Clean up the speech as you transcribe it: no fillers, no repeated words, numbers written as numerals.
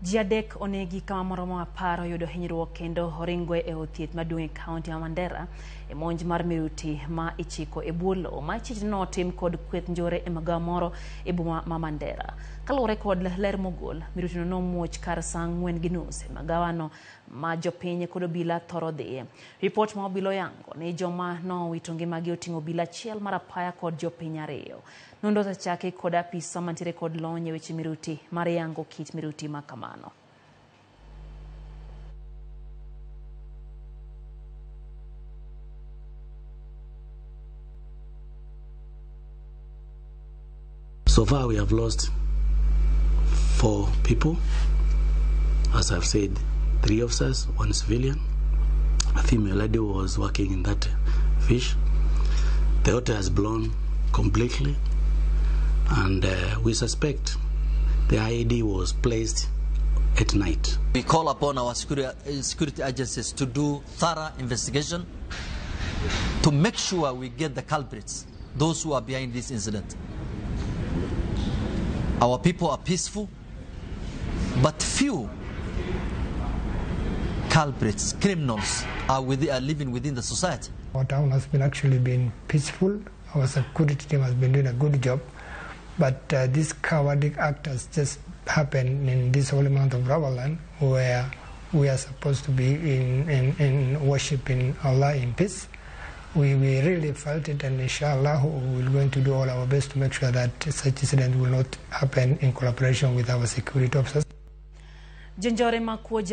Ji adek onegi kama moromo 10 oyudo hinyruok kendo oringwe e od thieth maduong' e kaunti ma Mandera e monj mar miruti ma ichiko e bwo lowo ma ichich ni notim kod kweth njore e magawa moro e boma ma Mandera. Kaluwore kod ler mogol, mirutino nomuoch kar saa 4:30 e magawano ma jopiny kod obila thoro dhiye. Ripot ma obila oyango ni joma nowito ngimagi oting'o obila achiel mar apaya kod jopiny 2. Nonro osechaki kod apisa mantiere kod lony e weche miruti mar yango kit miruti ma kamano. So far we have lost 4 people. As I've said, 3 officers, 1 civilian. A female lady was working in that fish. The hotel has blown completely, and we suspect the IED was placed at night. We call upon our security agencies to do thorough investigation to make sure we get the culprits, those who are behind this incident. Our people are peaceful, but few culprits, criminals, are living within the society. Our town has been actually been peaceful. Our security team has been doing a good job, but this cowardly act has just happened in this holy month of Ramadan, where we are supposed to be in worshiping Allah in peace. We really felt it, and inshallah we're going to do all our best to make sure that such incident will not happen in collaboration with our security officers. Jonjore makuo.